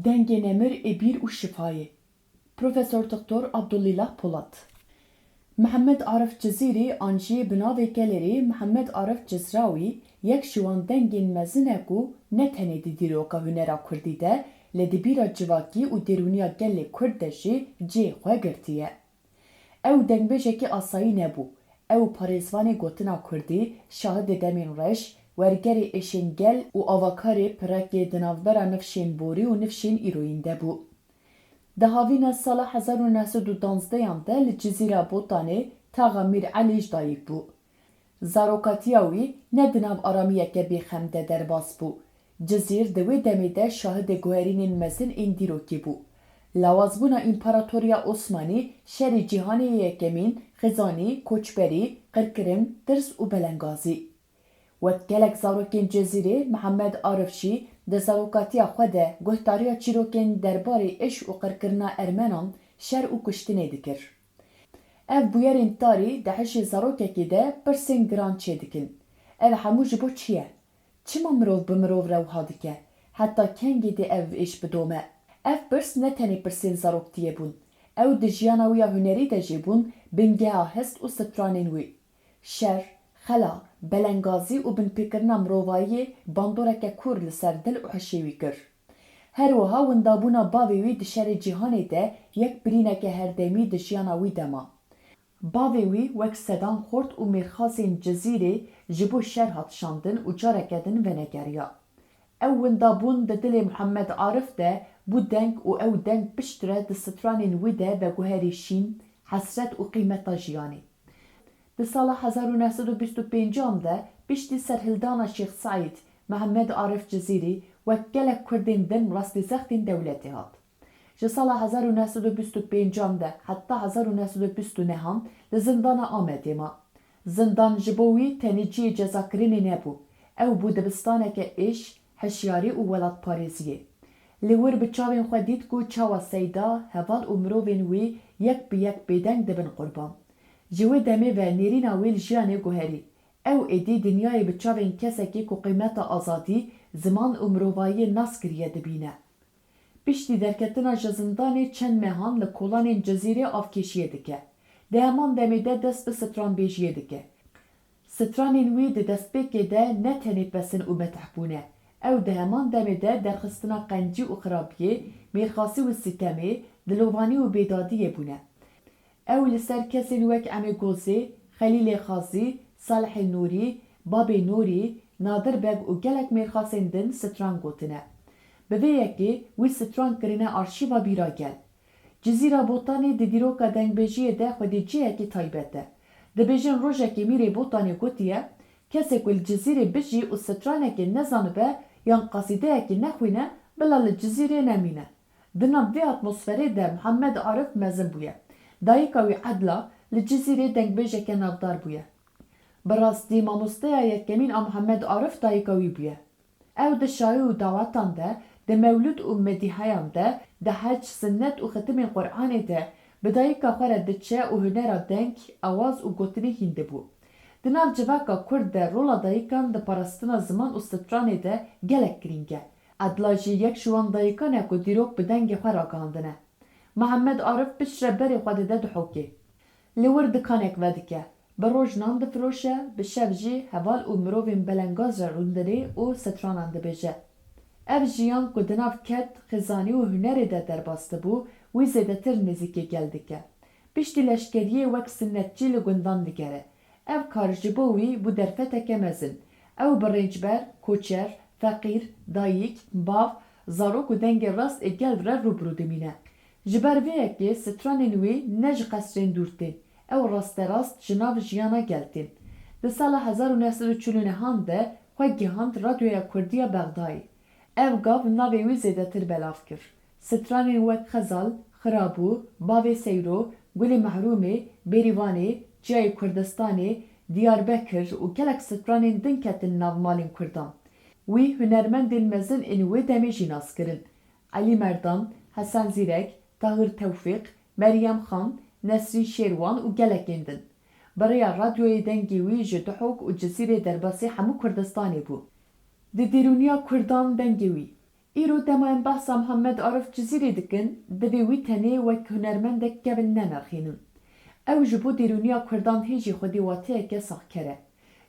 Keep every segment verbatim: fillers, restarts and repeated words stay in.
Dengê nemir ê bîr û şifayê. Profesor Doktor Abdulîlah Polat. Mihemed Arif Cizîrî an jî bi navê Gelêrî Mihemed Arif Cizrawî yek ji wan dengên mezin e ku ne tenê di dîroka hunera kurdî de, lê di bîra civakî û derûniya gelê kurd de jî cihê xwe girtiye. Ew dengbêjekî asayî nebû. Ew parêzvanê gotina kurdî, şahidê demên reş, wergerê êşên gel û avakarê pirekê di navbera nifşên borî û nifşên îroyîn de bû. Di havîna sala hezar û neh sed û duwazdeh an de li Cizîra Botanê taxa Mîr Elî ji dayik bû. Zarokatiya wî ne di nav aramiyeke bêxem de derbas bû. Cizîr di wê demê de şahidê guherînên mezin ên dîrokî bû. Lawazbûna Împaratoriya Osmanî, şerê cîhanê yê yekemîn, xizanî, koçberî, qirkirin, tirs û belengazî. Wek gelek zarokên Cizîrê, Mihemed Arif jî di zarokatiya xwe de guhdariya çîrokên derbarê êş û qirkirina Ermenan, şer û kuştinê dikir. Ev bûyerên tarî di hişê zarokekê de pirsên giran çêdikin. Ev hemû ji bo çi ye? Çima mirov bi mirov re wiha dike? Heta kengê dê ev êş bidome? Ev pirs ne tenê pirsên zaroktiyê bûn. Ew di jiyana wî ya hunerî de jî bûn bingeha hest û stranên wî. Şer, xela, belengazî û binpêkirina mirovayiyê bandoreke kûr li ser dil û hişê wî kir. Her wiha windabûna bavê wî di şerê cîhanê de yek birîneke herdemî di jiyana wî de ma. Bavê wî wek sedan xort û mêrxasên Cizîrê ji bo şer hat şandin û careke din venegeriya. Ew windabûn di dilê Mihemed Arif de bû deng û ew deng piştre di stranên wî de veguherî şîn, hesret û qîmeta jiyanê. Di sala hezar û neh sed û bîst û pêncan de piştî serhildana Şêx Seîd, Mihemed Arif Cizîrî wek gelek kurdên din rastî zextên dewletê hat. Ji sala hezar û neh sed û bîst û pêncan de heta hezar û neh sed û bîst û nehan li zindana Amedê ma. Zindan ji bo wî tenê cihê cezakirinê nebû. Ew bû dibistaneke êş, hişyarî û welatparêziyê. Li wir bi çavên xwe dît ku çawa seyda, heval û mirovên wî yek bi yek bêdeng dibin qurban. Ji wê demê ve nêrîna wî li jiyanê guherî. Ew êdî dinyayê bi çavên kesekî ku qîmeta azadî, ziman û mirovahiyê nas kiriye dibîne. Piştî derketina ji zindanê çend mehan li kolanên Cizîrê avkêşiyê dike. Di heman demê de dest bi stranbêjiyê dike. Stranên wî di destpêkê de ne tenê pesin û metih bûne. Ew di heman demê de derxistina qencî û xirabiyê, mêrxasî û sitemê, dilovanî û bêdadiyê bûne. Ew li ser kesên wek Emê Gozê, Xelîlê Xazî, Salihê Nûrî, Babê Nûrî, Nadir Beg û gelek mêrxasên din stran gotine. Bi vê yekê wî stran kirine arşîva bîra gel. Cizîra Botanê di dîroka dengbêjiyê de xwedî cihekî taybet e. Dibêjin rojekê Mîrê Botanê gotiye, kesê ku li Cizîrê bijî û stranekê nezanibe yan qasîdeyekî nexwîne, bila li Cizîrê nemîne. Di nav vê atmosferê de Mihemed Arif mezin bûye. Dayika wî Edla li Cizîrê dengbêjeke navdar bûye. Bi rastî mamosteya yekemîn a Mihemed Arif dayika wî bûye. Ew di şayî û dawetan de, di mewlûd û medîheyan de, di hec, sinnet û xitimên Quranê de bi dayika xwe re diçe û hunera deng, awaz û gotinê hîn dibû. Di nav civaka kurd de rola dayikan di parastina ziman û stranê de gelek girîng e. Edla jî yek ji wan dayikan e ku dîrok bi dengê xwe ragihandine. Mihemed Arif piştre berê xwe dide dihokê. Li wir dikanek vedike. Bi roj nan difiroşe, bi şev jî heval û mirovên belengaz re rûdinê û stranan dibêje. Ev jiyan ku di nav ked, xizanî û hunerê de derbas dibû, wî zêdetir nêzîkê gel dike. Piştî leşkeriyê wek sinnetçî li gundan digere. Ev kar ji bo wî bû derfeteke mezin. Ew bi rêncber, koçer, feqîr, dayik, bav, zarok û dengê rast ê gel re rû bi rû dimîne. Ji ber vê yekê stranên wî ne ji qesrên dûr tên. Ew rasterast ji nav jiyana gel tên. Di sala hezar û neh sed û çil û nehan de xwe gihand Radyoya Kurdî ya Bexdayê. Ev gav navê wî zêdetir belav kir. Stranên wek Xezal, Xirabû, Bavê Seyro, Gulê Mehrûmê, Bêrîvanê, Çiyayê Kurdistanê, Diyarbekir û gelek stranên din ketin nav malên kurdan. Wî hunermendên mezin ên wê demê jî nas kirin. Elî Merdan, Hesen Zîrek, Tahir Tewfîq, Meryem Xan, Nesrîn Şêrwan û gelekên din. Bi rêya radyoyê dengê wî ji Duhok û Cizîrê derbasî hemû Kurdistanê bû. Di derûniya kurdan dengê wî. Îro dema em behsa Mihemed Arif Cizîrî dikin, divê wî tenê wek hunermendek kevin nenirxînin. Ew ji bo derûniya Kurdan hêjî xwedî wateyeke saxker e.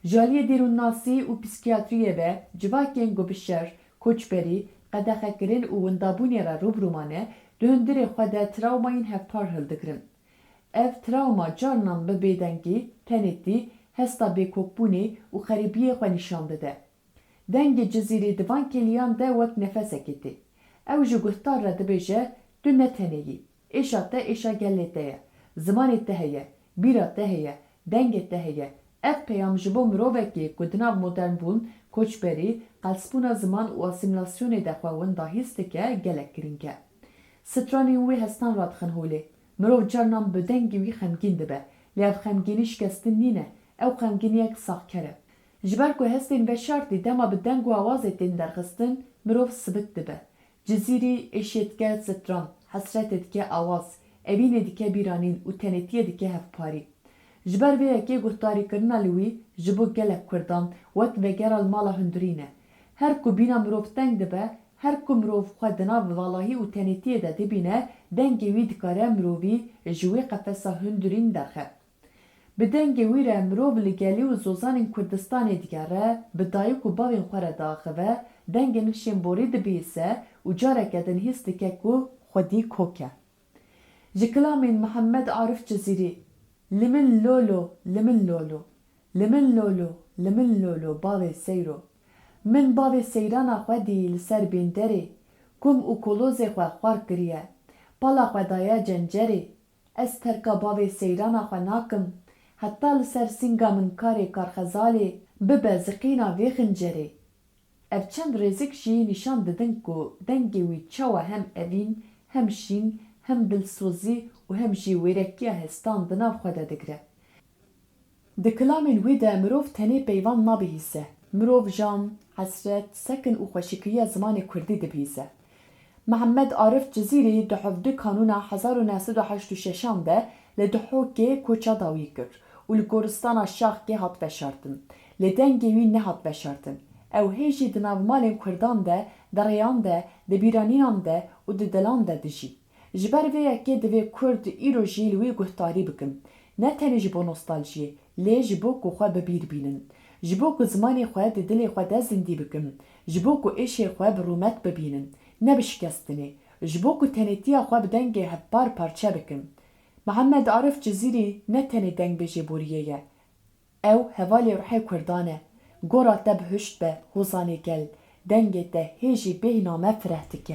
Ji aliyê derûnnasî û psîkiyatriyê ve, civakên ku bi şer, koçberî, qedexekirin û windabûnê re rû bi rû mane, di hundirê xwe de trawmayên hevpar hildigirin. Ev trawma carinan bi bêdengî, tenêtî, hesta bêkokbûnê û xerîbiyê xwe nîşan dide. Dengê Cizîrî di van kêliyan de wek nefesekê tê. Ew ji guhdar re dibêje, tu ne tenê yî. Êşa te êşa gelê te ye. Zimanê te heye, bîra te heye, dengê te heye. Ev peyam ji bo mirovekê ku di nav modernbûn, koçberî, qelsbûna ziman û asîmîlasyonê de xwe winda hîs dike, gelek girîng e. Stranên wî hestan radixin holê. Mirov carinan bi dengê wî xemgîn dibe, lê ev xemgînî şikestin nîne, ew xemgîniyek saxker e. Ji ber ku hestên veşartî dema bi deng û awazê tên derxistin, mirov sibik dibe. Cizîrî êşê dike stran, hesretê dike awaz, evînê dike bîranîn û tenêtiyê dike hevparî. Ji ber vê yekê guhdarîkirina li wî ji bo gelek Kurdan wek vegera li mala hundirî ne. Her ku bîna mirov teng dibe, her ku mirov xwe di nav valahî û tenêtiyê de dibîne, dengê wî dikare mirovî ji wê qefesa hundirîn derxe. Bi dengê wî re mirov li gelî û zozanên Kurdistanê digere, bi dayik û bavên xwe re diaxive, dengên hişên borî dibihîse û careke din hîs dike ku xwedî kok e. Ji kilamên Mihemed Arif Cizîrî, Li min lolo, li min lolo, li min lolo, li min lolo, bavê seyro. Min bavê seyrana xwe dî li ser bênderê, kum û kolozê xwe xwar kiriye, pala xwe daye cencerê. Ez terka bavê seyrana xwe nakim, heta li ser sînga min karê karxezalê bibe ziqîna vê xincerê. Ev çend rêzik jî nîşan didin ku dengê wî çawa hem evîn, hem şîn, hem dilsozî û hem jî wêrekiya hestan di nav xwe de digire. Di kilamên wî de mirov tenê peyvan nabihîse. Mirov jam, hesret, sekin û xweşikiya zimanê kurdî dibihîse. Mihemed Arif Cizîrî di hevdu Kanûna hezar û neh sed û heşt û şeşan de li Dihokê koça dawî kir û li goristana Şaxkê hat veşartin. Lê dengê wî nehat veşartin. Ew hê jî di navmalên Kurdan de, di rêyan de, di bîranînan de û di dilan de dijî. Ji ber vê yekê divê Kurd îro jî li wî guhdarî bikin. Ne tenê ji bo nostaljiyê, lê ji bo ku xwe bi bîr bînin. Ji bo ku zimanê xwe di dilê xwe de zindî bikin. Ji bo ku êşê xwe bi rûmet bibînin, ne bi şikestinê. Ji bo ku tenêtiya xwe bi dengê hevpar parçe bikin. Mihemed Arif Cizîrî ne tenê dengbêjê boriyê ye. Ew hevalê ruhê Kurdan e. Gora te bihuşt be, hozanê gel. Dengê te hê jî bêhna me fireh dike.